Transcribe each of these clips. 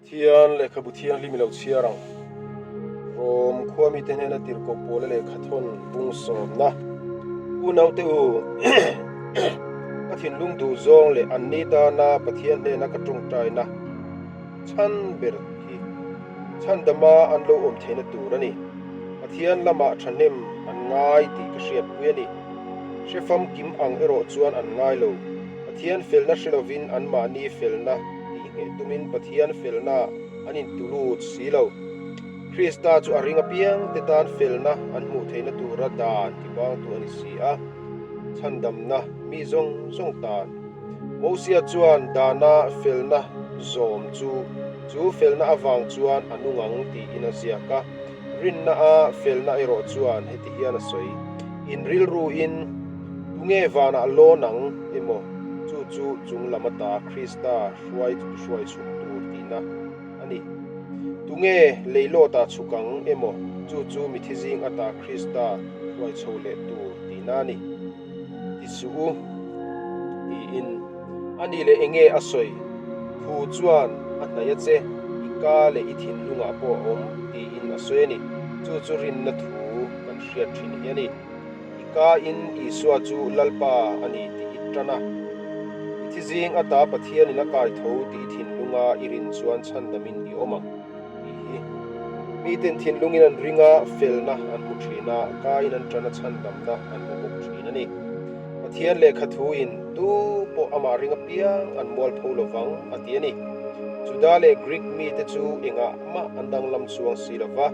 Pathian lehkhabu thianghlim i lo chhiar ang. Rom khua mite hnena tirhkoh pawla lehkha thawn bung sawmna. Unaute u, ka thinlung duh zawng leh anni tana Pathian hnena ka tawngtaina chhan ber hi chhandama an lo awm theihna tur a ni. Pathian lamah thahnem an ngai tih ka hriatpui a ni. Hre famkim ang erawh chuan an ngai lo. Pathian felna hre lovin anmahni felna tih ngheh tumin Pathian felna an intulut si lo. Krista chu a ring apiang te tan felna an hmuh theihna tura dan tibangtu a ni si a, chhandamna mi zawng zawng tan. Mosia chuan dana felna zawm chu chu felna avang chuan a nung ang tiin a ziak a. Rinna a felna erawh chuan heti hian a sawi, In rilruin tunge vanah lawn ang emaw chu chu chung lam ata Krista hruai hruai chhuk tur tihna a ni. Tunge leilawtah chhuk ang emaw chu chu mithi zing ata Krista hruai chho leh tur tihna a ni. Ti suh u, tiin a ni leh enge a sawi? Thu chuan a hnaih a che, i ka leh i thinlungah pawh a awm, tiin a sawi a ni. Chu chu rinna thu kan hriat thin hi a ni. I kain Isua chu Lalpa a ni tih i tan a, i thizing ata Pathianin a kai tho tih i thinlunga i rin chuan chhandamin i awm ang. Tih hi miten thinlungin an ring a, felna an hmu thin a, kain an tan a chhandamna an hmu bawk thin a ni. Pathian lehkha thuin tu pawh amah ring apiang an mualpho lovang a ti a ni. Juda leh Greek mite chu engah mah an danglam chuang si lo va,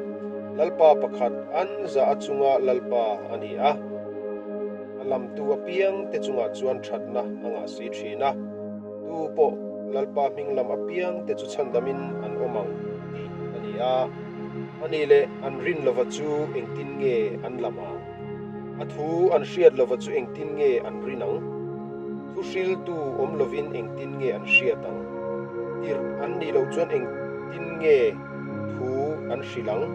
Lalpa pakhat an zah a chunga Lalpa a ni a, a lamtu apiangte chungah chuan thatna a ngah si thin a. Tu pawh Lalpa hming lam apiang te chu chhandamin an awm ang tih a ni a. A nih leh an rin lova chu engtin nge an lam ang? A thu an hriat lova chu engtin nge an rin ang? Thu hriltu awm lovin engtin nge an hriat ang? Tirh an nih loh chuan engtin nge thu an hrilh ang?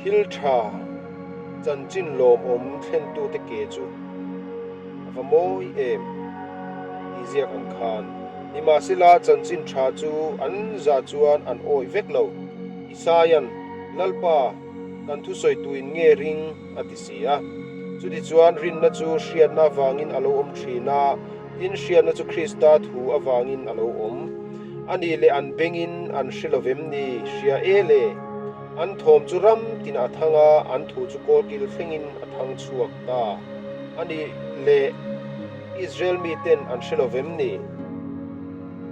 Thil tha chanchin lawmawm thlentute ke chu A va mawi em? Tih ziak ang khan. Nimahsela chanchin tha chu an zah chuan an awih vek lo. Isaia'n, Lalpa, kan thusawi tuin nge ring? a ti si a. Chutichuan rinna chu hriatna avangin a lo awm thin a, tin hriatna chu Krista thu avangin a lo awm. A nih leh an bengin an hre lo vem ni? Hria e le! An thawm chu ram tinah a thang a, an thu chu kawlkil thlengin a thang chhuak ta. A nih leh Israel miten an hre lo vem ni?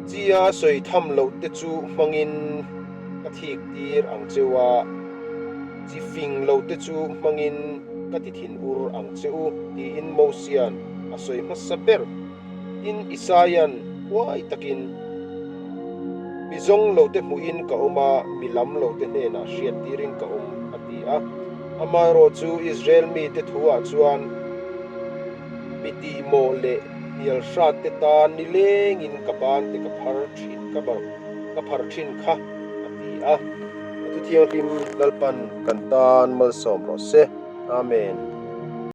Chia sawi tham loh te chu hmangin ka thik tir ang cheu a, chi fing lo te chu hmangin ka ti thin ur ang che u, tiin Mosia'n a sawi hmasa ber. Tin, Isaia'n huai takin, Mi zawng lo te hmuhin ka awm a, mi lam lo te hnenah hriat tirin ka awm, a ti a. Amaherawh chu Israel mite thuah chuan mi tihmawh leh hnial hrat te tan nilengin ka ban te ka phar thin ka ka phar thin kha, a ti a. A thu thianghlim Lalpan kan tan malsawm rawh se. Amen.